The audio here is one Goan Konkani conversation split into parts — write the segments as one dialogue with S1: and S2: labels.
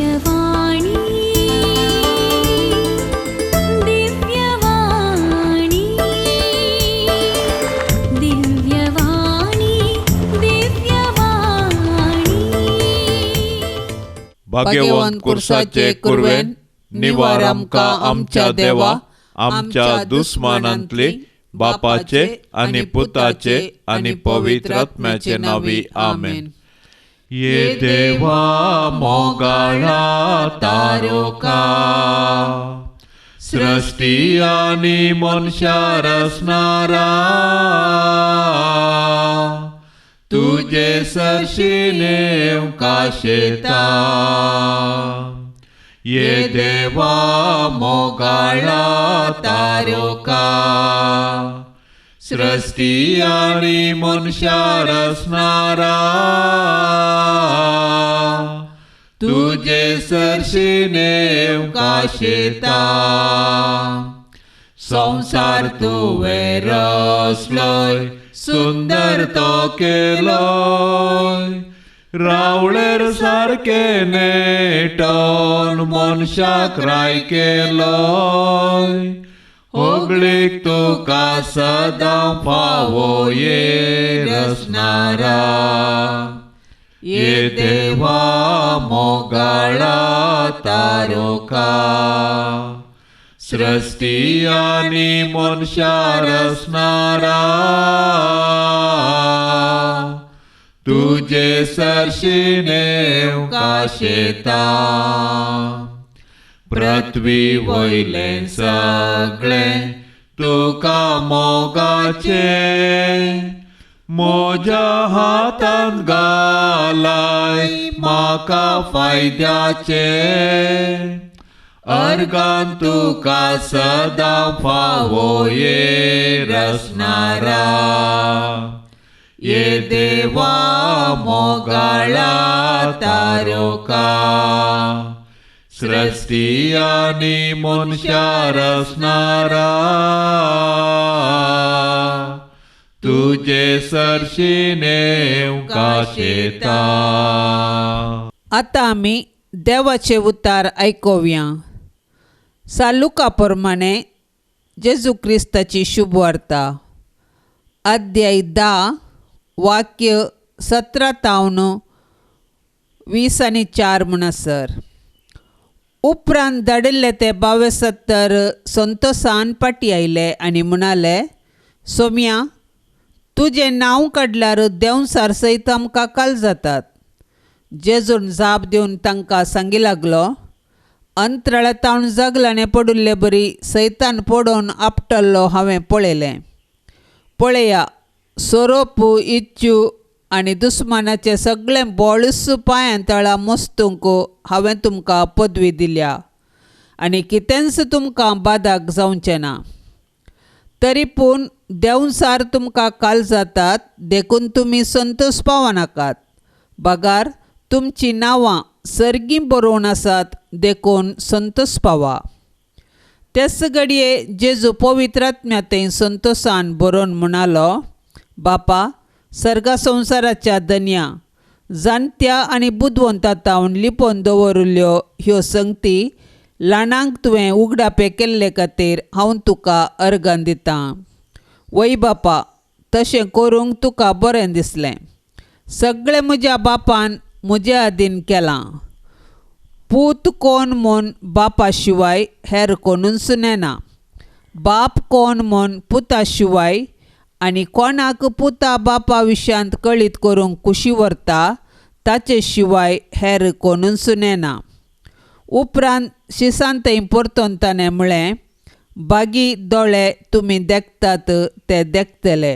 S1: दिव्यवाणी, दिव्यवाणी, दिव्यवाणी, दिव्यवाणी.
S2: भाग्यवंत कुर्साचे कुरवेन निवार आमकां आमच्या देवा, आमच्या दुस्मानांतले बापाचे आनी पुताचे आनी पवित्र आत्म्याचे नांवी, आमेन. ये देवा मोगाळा तारोका, सृष्टी आनी मनशा रचणारा, तुजे सरशीने काशेता. ये देवा मोगाळा तारोका, सृष्टी आनी मनशा रचणारा, तुजे सरशीने काशेता. संसार तुवें रचलोय, सुंदर तो केलोय, रावळेर सारकें नेटोन मनशाक राय केलोय. होगळीक तुका सदां फावो ये रचणारा, ये देवा मोगाळा तारोका, सृष्टी आनी मनशा रचणारा, तुजे सरशीने काशेता. पृथ्वी वयलें सगळें तुका मोगाचें, म्हज्या हातांत घालाय म्हाका फायद्याचें, अर्गान तुका सदां फावो ये रचणारा, ये देवा मोगाळा तारोका, सृष्टी आनी मनशा रचणारा, तुजे सरशीने काशेता.
S3: आतां आमी देवाचे उतार आयकुया. सालुका प्रमाणे जेजू क्रिस्ताची शुभवार्ता, अध्याय 10, वाक्य 17 तावन 20 आनी 4 म्हणसर. उपरांत धाडिल्ले ते 72 संतोसान पाटी आयले आनी म्हणाले, सोम्या, तुजें नांव काडल्यार देंवसार सयत आमकां काल जातात. जेजून जाप दिवन तांकां सांगी लागलो, अंतराळा तावन जगलाने पडिल्ले बरी सैतान पडोवन आपटल्लो हांवें पळयलें. पळया, सोरोप, इच्छु आनी दुस्मानाचें सगळें बळूस पांयां तळा मस्तूंक हांवें तुमकां पदवी दिल्या आनी कितेंच तुमकां बादाक जावचें ना. तरी पूण देंवसार तुमकां काल जातात, देखून तुमी संतोष पावनाकात, बगार तुमचीं नांवां सर्गीं बरोवन आसात देखून संतोष पावा. तेच घडये जेजू पवित्र आत्म्या थंय संतोषान बरोवन म्हणालो, बापा, सर्गा संवसाराच्या धनया, जाणत्या आनी बुदवंता तावन लिपोवन दवरिल्ल्यो ह्यो संगती ल्हानांक तुवें उगडापे केल्ले खातीर हांव तुका अर्गां दितां. वय बापा, तशें करूंक तुका बरें दिसलें. सगळें म्हज्या बापान म्हजे आदीन केलां. पूत कोण म्हूण बापा शिवाय हेर कोणूच नेना, बाप कोण म्हूण पुता शिवाय, आनी कोणाक पुता बापा विशयांत कळीत करूंक कुशी व्हरता ताचे शिवाय हेर कोणूच नेना. उपरांत शिसान थंय परतून ताणें म्हळें, बागी दोळे तुमी देखतात ते देखतले,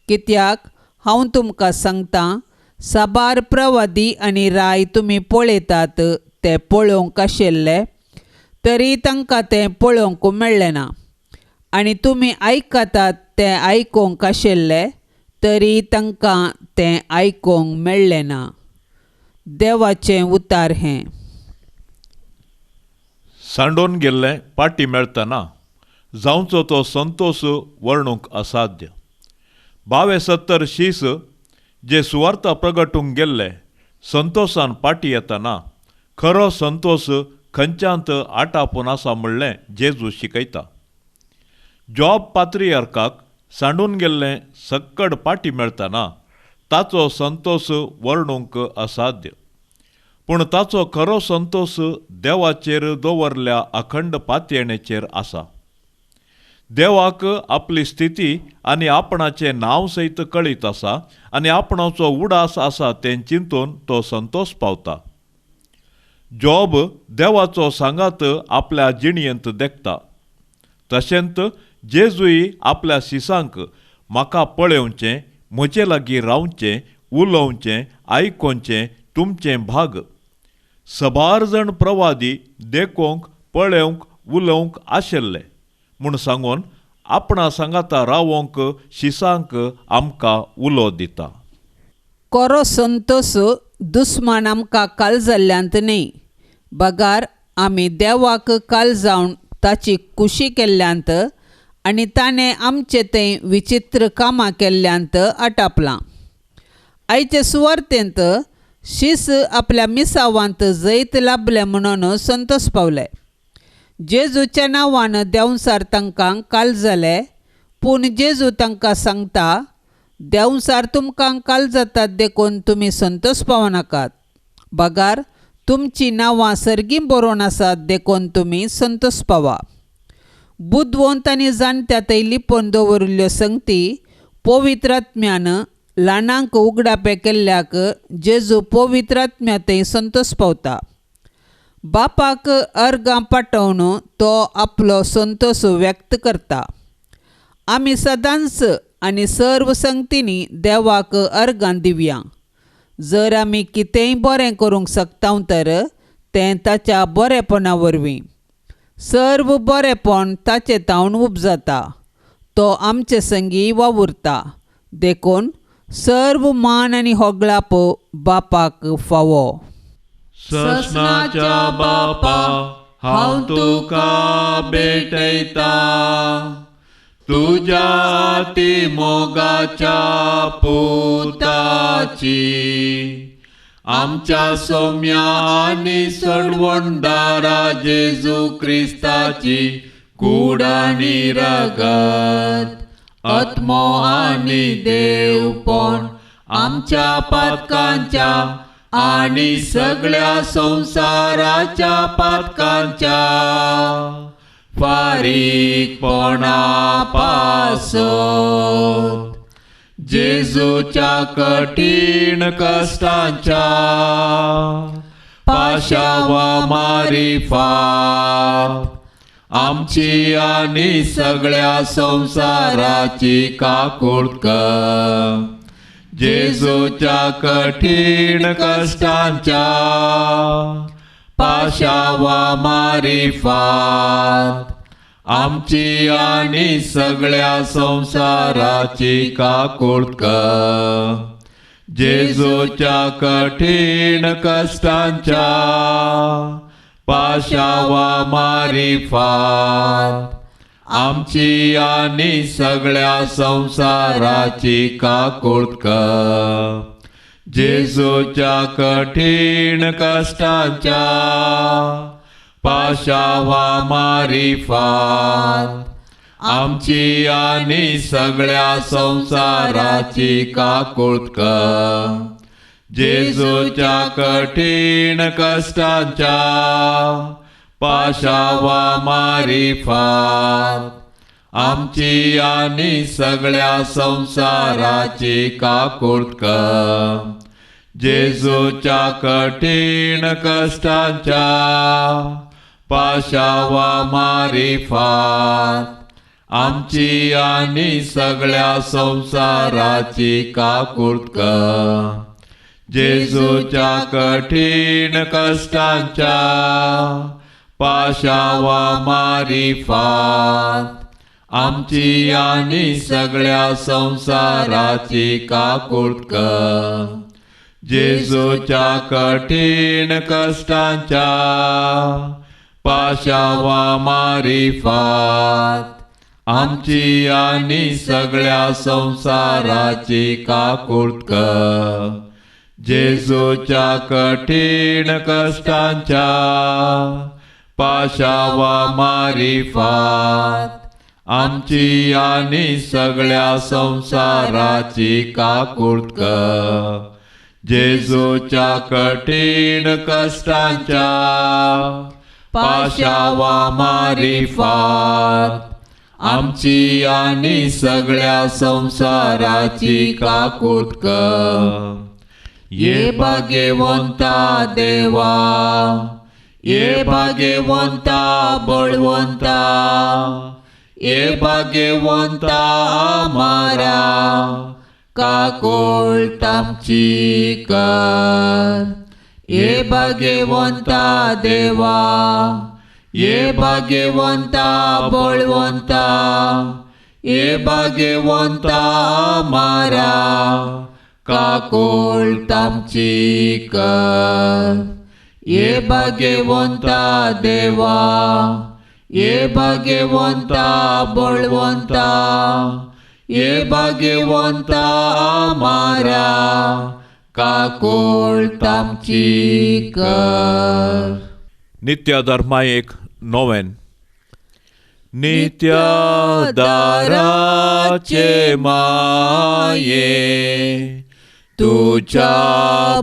S3: कित्याक हांव तुमकां सांगतां, साबार प्रवादी आनी राय तुमी पळयतात ते पळोवंक आशिल्ले तरी तांकां तें पळोवंक मेळ्ळें ना, आनी तुमी आयकतात तें आयकूंक आशिल्ले तरी तांकां तें आयकूंक मेळ्ळें ना. देवाचें उतार हें.
S2: सांडोवन गेल्लें पाटी मेळतना जावचो तो संतोष वर्णूंक असाध्य. 72 शीस जे सुवार्ता प्रगटूंक गेल्ले संतोषान पाटी येतना खरो संतोस खंयच्यांत आटापून आसा म्हणलें जेजू शिकयता. जॉब पात्रियार्काक सांडून गेल्लें सक्कड पाटी मेळतना ताचो संतोस वर्णूंक असाध्य. पूण ताचो खरो संतोस देवाचेर दवरल्या अखंड पातयेणेचेर आसा. देवाक आपली स्थिती आनी आपणाचें नांव सयत कळीत आसा आनी आपणाचो उडास आसा तें चिंतून तो संतोस पावता. जॉब देवाचो सांगात आपल्या जिणयेंत देखता. तशेंच जेजूय आपल्या शिसांक म्हाका पळोवचें, म्हजे लागीं रावचें, उलोवचें, आयकोवचें तुमचें भाग. सबार जाण प्रवादी देखोवंक, पळोवंक, उलोवंक आशिल्ले म्हूण सांगून आपणा सांगाता रावोंक शिसांक आमकां उलो दिता.
S3: कोरो संतोस दुस्मान आमकां काल जाल्ल्यांत न्ही, बगार आमी देवाक काल जावन ताची कुशी केल्ल्यांत आनी ताणें आमचे थंय विचित्र कामां केल्ल्यांत आटापलां. आयचे सुवार्तेंत शीस आपल्या मिसावांत जैत लाबलें म्हणून संतोस पावले. जेजूच्या नांवान देंवचार तांकां काल जाले, पूण जेजू तांकां सांगता, देंवचार तुमकां काल जातात देखून तुमी संतोस पावनाकात, बगार तुमचीं नांवां सर्गीं बरोवन आसात देखून तुमी संतोस पावा. बुदवंत आनी जाणट्या थंय लिपोवन दवरिल्ल्यो संगती पवित्रात्म्यान ल्हानांक उगडापे केल्ल्याक जेजू पवित्रात्म्या थंय संतोस पावता. बापाक अर्गां पाठोवन तो आपलो संतोस व्यक्त करता. आमी सदांच आनी सर्व संगतींनी देवाक अर्गां दिवया. जर आमी कितेंय बरें करूंक शकता तर तें ताच्या बरेपणा वरवीं. सर्व बरेपण ताचे तावन उपजाता. तो आमचे संगी वावुरता. देखून सर्व मान आनी होगळाप बापाक फावो.
S2: ससनाच्या बापा हांव तुका भेटयता, तुज्या ती मोगाच्या पुताची, आमच्या सोम्या आनी सडवणदारा जेजू क्रिस्ताची कूड आनी रगत, आत्मो आनी देवपण आमच्या पातकांच्या आनी सगळ्या संवसाराच्या पातकांच्या फारीकपणा पासत जेजूच्या कठीण कश्टांच्या पाशावा मारिफात आमची आनी सगळ्या संवसाराची काकूळ कर. जेजूच्या कठीण कश्टांच्या पाशावा मारिफात आमची आनी सगळ्या संवसाराची काकूळ कर. जेजूच्या कठीण कश्टांच्या पाशावा मारिफात आमची आनी सगळ्या संवसाराची काकूळ कर. जेजूच्या कठीण कश्टांच्या पाशावा मारिफात आमची आनी सगळ्या संवसाराची काकूळ कर. जेजूच्या कठीण कश्टांच्या पाशावा मारिफात आमची आनी सगळ्या संवसाराची काकूळ कर. जेजूच्या कठीण कश्टांच्या पाशावा मारिफात आमची आनी सगळ्या संवसाराची काकूळ कर. जेजूच्या कठीण कश्टांच्या पाशावा मारिफात आमची आनी सगळ्या संवसाराची काकूळ कर. जेजूच्या कठीण कश्टांच्या पाशावा मारिफात आमची आनी सगळ्या संवसाराची काकूळ कर. जेजूच्या कठीण कश्टांच्या पाशावा मारिफात आमची आनी सगळ्या संवसाराची काकूट कर. जेजूच्या कठीण कश्टांच्या पाशावा मारिफात आमची आनी सगळ्या संवसाराची काकूट कर. ये भाग्यवंता देवा, ये भाग्यवंता बळवंता, ये भाग्यवंता मारा काकूट आमची कर. ये भाग्यवंता देवा, ये भाग्यवंता बळवंता, ये भाग्यवंता मारा काकूट आमची कर. ये भाग्यवंता देवा, ये भाग्यवंता बळवंता, ये भाग्यवंता मारा काकूट आमची कर. नित्य धर्मायेक नोवेन. नित्य दाराचे माये तुझ्या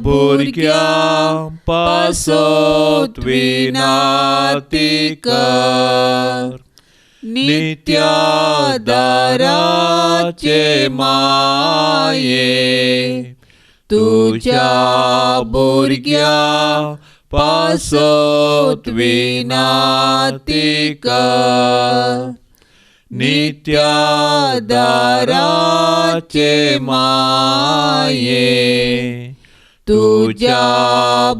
S2: भुरग्यां पासत विनाती कर. नित्य दाराचे माये तुझ्या भुरग्यां पासत विनाती कर. नित्य दाराचे माये तुझ्या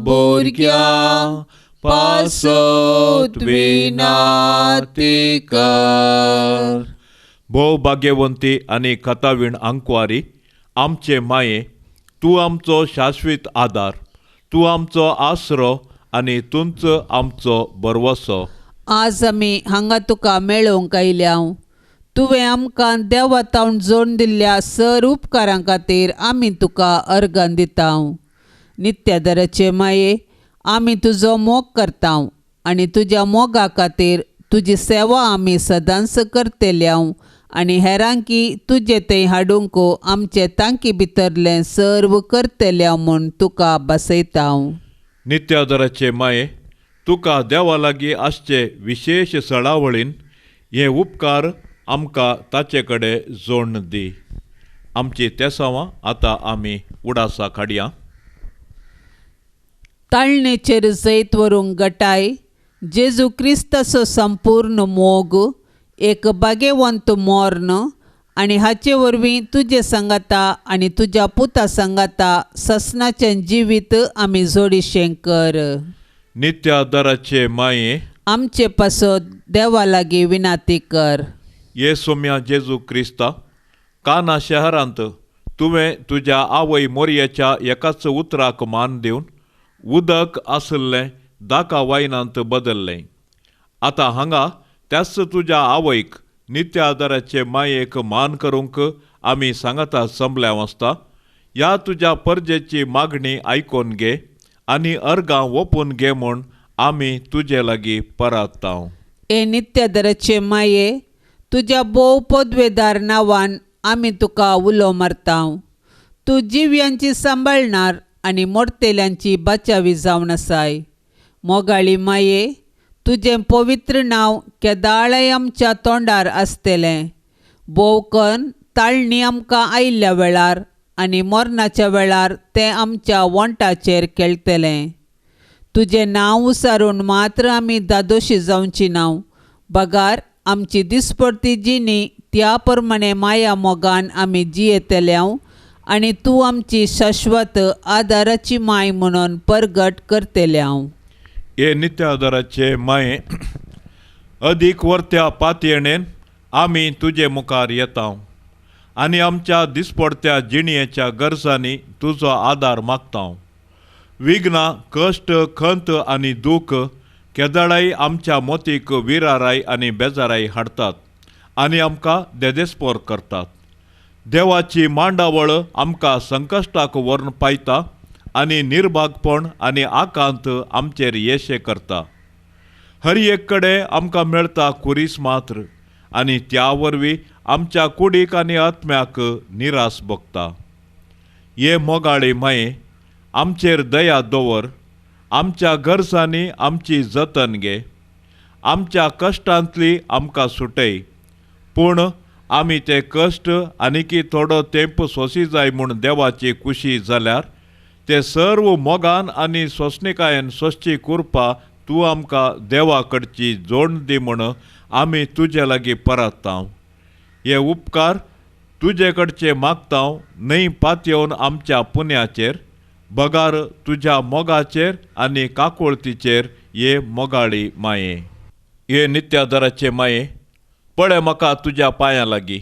S2: भुरग्यां पासत विनाती कर. भोव भाग्यवंती आनी कथावीण आंकवारी आमचे माये, तूं आमचो शाश्वीत आदार, तूं आमचो आसरो आनी तूंच आमचो भरवसो.
S3: आज आमी हांगा तुका मेळोवंक आयल्या. तुवें आमकां देवा तावन जोडून दिल्ल्या सर उपकारां खातीर आमी तुका अर्गां दिता. नित्यादराचे माये, आमी तुजो मोग करता आनी तुज्या मोगा खातीर तुजी सेवा आमी सदांच करतल्या आनी हेरांकी तुजे थंय हाडूंक आमचे तांकी भितरलें सर्व करतल्या म्हूण तुका बसयता.
S2: नित्यादराचे माये, तुका देवा लागीं आसचे विशेश सळावळीन हे उपकार आमकां ताचे कडेन जोडून दी. आमची तेसांवां आतां आमी उडासा काडया.
S3: ताळणेचेर जैत व्हरूंक गटाय जेजू क्रिस्ताचो संपूर्ण मोग, एक भाग्यवंत मर्ण आनी हाचे वरवीं तुजे सांगाता आनी तुज्या पुता सांगाता ससनाचें जिवीत आमी जोडीशें कर.
S2: नित्यादराचे माये,
S3: आमचे पासत देवा लागीं विनाती कर.
S2: ये सोम्या जेजू क्रिस्ता, काना शहरांत तुवें तुज्या आवय मोरयेच्या एकाच उतराक मान दिवन उदक आशिल्लें दाका वायनांत बदल्लें. आतां हांगा त्याच तुज्या आवयक नित्यादराचे मायेक मान करूंक आमी सांगाता संबल्या आसता. ह्या तुज्या परजेची मागणी आयकून घे आनी अर्गां ओपून घे म्हूण आमी तुजे लागीं परातता.
S3: हे नित्यादराचे माये, तुज्या भोव पदवेदार नांवान आमी तुका उलो मारता. तूं जिव्यांची सांबाळणार आनी मोडतेल्यांची बाचावी जावन आसाय. मोगाळी माये, तुजें पवित्र नांव केदाळय आमच्या तोंडार आसतलें. भोव करून ताळणी आमकां आयिल्ल्या वेळार आनी मरणाच्या वेळार तें आमच्या वोंटाचेर खेळटलें. तुजें नांव उसारून मात्र आमी दादोशी जावची ना, बगार आमची दिसपडती जिणी त्या प्रमाणे माया मोगान आमी जियेतले आनी तूं आमची शाश्वत आदाराची माय म्हणून परगट करतले.
S2: हे नित्य आदाराचे माये, अदीक वर्त्या पातयेणेन आमी तुजे मुखार येता आनी आमच्या दिसपडत्या जिणयेच्या गरजांनी तुजो आदार मागता. विघ्नां, कश्ट, खंत आनी दूख केदळाय आमच्या मोतीक विराराय आनी बेजाराय हाडटात आनी आमकां देदेस्पोर करतात. देवाची मांडावळ आमकां संकश्टाक व्हरून पायता आनी निर्भागपण आनी आकांत आमचेर येशे करता. हर एक कडेन आमकां मेळटा कुरीस मात्र आनी त्या वरवीं आमच्या कुडीक आनी आत्म्याक निरास भोगता. हे मोगाळी माये, आमचेर दया दवर, आमच्या गरजांनी आमची जतन घे, आमच्या कश्टांतली आमकां सुटय. पूण आमी ते कश्ट आनीकी थोडो तेंप सोंसी जाय म्हूण देवाची खुशी जाल्यार ते सर्व मोगान आनी सोंसणिकायेन सोंसची कृपा तूं आमकां देवा कडची जोड दी म्हूण आमी तुजे लागीं परतता. हे उपकार तुजे कडचे मागता न्हय पातयेवन आमच्या पुण्याचेर, बगार तुज्या मोगाचेर आनी काकुळतीचेर. हे मोगाळी माये, हे नित्यादराचे माये, पळय म्हाका तुज्या पांयां लागीं,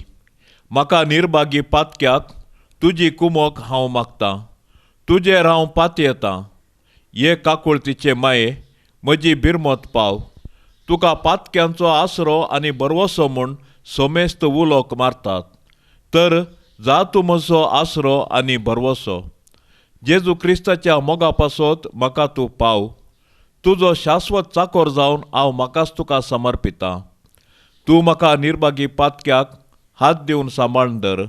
S2: म्हाका निर्भागी पातक्याक तुजी कुमोक हांव मागतां, तुजेर हांव पातयेतां. हे काकुळतीचे माये, म्हजी बिरमत पाव. तुका पातक्यांचो आसरो आनी भरवसो म्हूण सोमेस्त उलोक मारतात, तर जा तूं म्हजो आसरो आनी भरवसो. जेजू क्रिस्ताच्या मोगा पासत म्हाका तूं पाव. तुजो शाश्वत चाकोर जावन हांव म्हाकाच तुका समर्पितां. तूं म्हाका निर्भागी पातक्याक हात दिवन सांबाळून धर.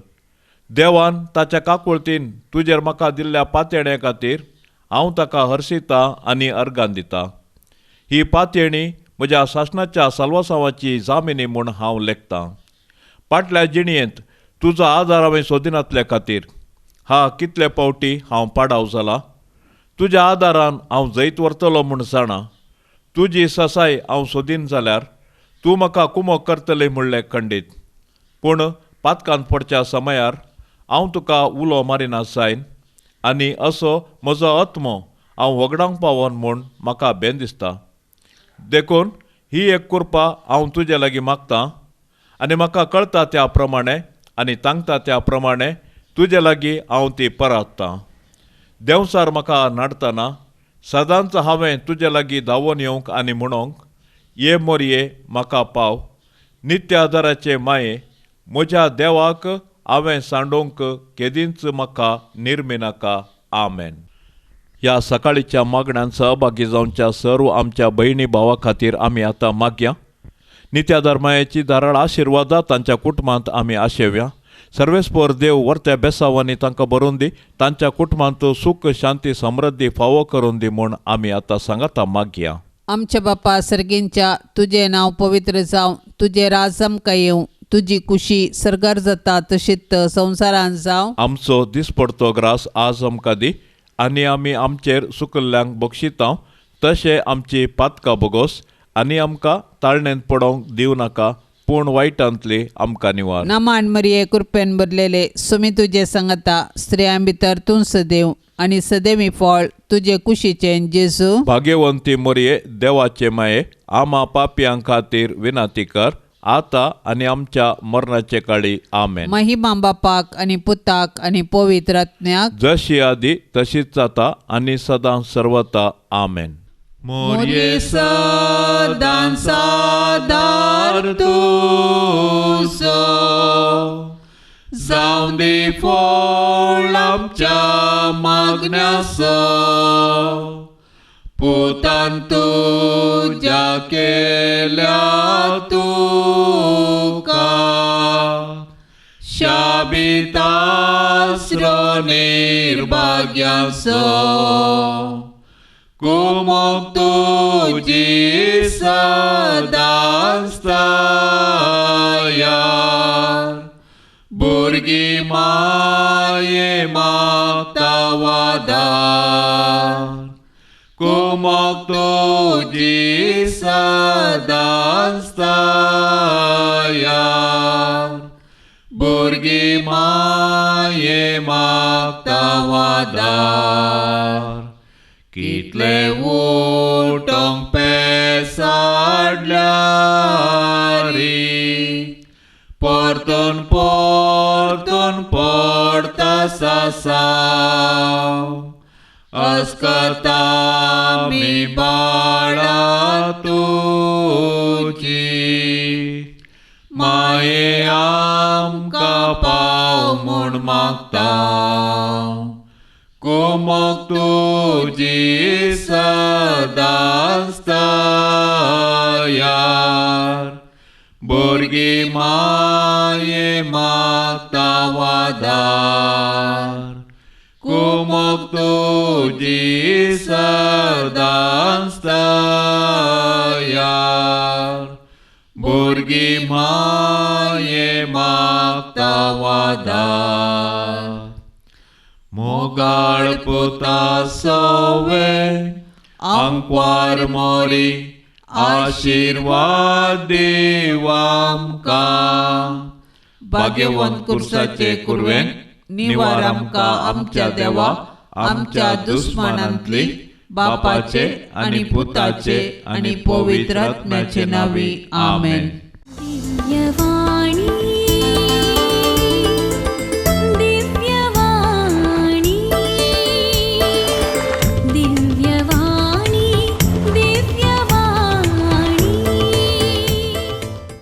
S2: देवान ताच्या काकुळतीन तुजेर म्हाका दिल्ल्या पातयेण्या खातीर हांव ताका हर्शितां आनी अर्गान दितां. ही पातयेणी म्हज्या सासणाच्या साल्वासांवाची जामिनी म्हूण हांव लेखतां. फाटल्या जिणयेंत तुजो आदार हांवें सोदिनातल्या खातीर हा कितले फावटी हांव पाडाव जाला. तुज्या आदारान हांव जैत व्हरतलो म्हूण जाणा. तुजी ससाय हांव सोदीन जाल्यार तूं म्हाका कुमोक करतले म्हणलें खंडीत. पूण पातकांत पडच्या समयार हांव तुका उलो मारिना जायन आनी असो म्हजो आत्मो हांव वगडावंक पावोन म्हूण म्हाका बेन दिसता. देखून ही एक कृपा हांव तुजे लागीं मागतां आनी म्हाका कळटा त्या प्रमाणे आनी तांगता त्या प्रमाणे तुजे लागीं हांव ती परततां. देंवसार म्हाका नाडतना सदांच हांवें तुजे लागीं धांवोन येवंक आनी म्हणोंक, ये मोरये म्हाका पाव. नित्य आदाराचे माये, म्हज्या देवाक हांवें सांडोवंक केदींच म्हाका निर्मिनाका. आमेन. ह्या सकाळीच्या मागण्यान सहभागी जावच्या सर्व आमच्या भयणी भावा खातीर आमी आतां मागया. नित्यादार मायेची धाराळ आशिर्वादा तांच्या कुटुंबांत आमी आशेवया. सर्वेस्पर देव वर्त्या बेसावांनी तांकां भरून दी, तांच्या कुटुंबांत सुख शांती समृद्धी फावो करून दी म्हूण आमी आतां सांगाता मागया.
S3: आमच्या बापा सर्गींच्या, तुजें नांव पवित्र जावं, तुजें राज आमकां येवं, तुजी कुशी सर्गार जाता तशीच संवसारांत जावं.
S2: आमचो दिसपडतो ग्रास आज आमकां दी आनी आमी आमचेर सुकल्ल्यांक बक्षिता तशें आमची पातकां बोगोस आनी आमकां ताळणेंत पडोवंक दिवं नाका, पूण वायटांतली आमकां निवार.
S3: नमान मरिये, कृपेन भरलेले, सुमी तुजे संगता, स्त्रियां भितर तूं सदैव आनी सदैवी फळ तुजे कुशीचें जेजू.
S2: भाग्यवंती मरिये, देवाचे माये, आमा पापयां खातीर विनंती कर आतां आनी आमच्या मरणाचे काळी. आमेन.
S3: महिमा बापाक आनी पुताक आनी पवित्र आत्म्याक,
S2: जशी आदी तशीच जाता आनी सदां सर्वता. आमेन.
S3: मोरये सदां सादार तुजो,
S2: जावं दी फळ आमच्या मागण्याचो, पुतान तुज्या केल्या तुका शाबितास्रो निर्भाग्याचो, कुमोक तुजी सदांच तयार, भुरगीं माये मागता वादार, कुमोक तुजी सदांच तयार, भुरगीं माये मागता वादार. कितले उठोंक पेसाडल्यारी परतून परतून पडता सासाव, अस्कर्ता मी बाळा तुजी, माये आमकां पाव म्हूण मागता, कुमोक कुमोक तुजी सदांच तयार भुरगीं माये मागता वादार कुमोक तुजी सदांच तयार भुरगीं माये मागता वादार मोगाळ पुता सोवे आंकवार मोरी आशिर्वाद दीव आमकां भाग्यवंत कुर्साचे कुरवेन निवार आमकां आमच्या देवा आमच्या दुस्मानांतली बापाचे आनी पुताचे आनी पवित्र आत्म्याचे नांवी आमेन.
S1: दिव्यवाणी.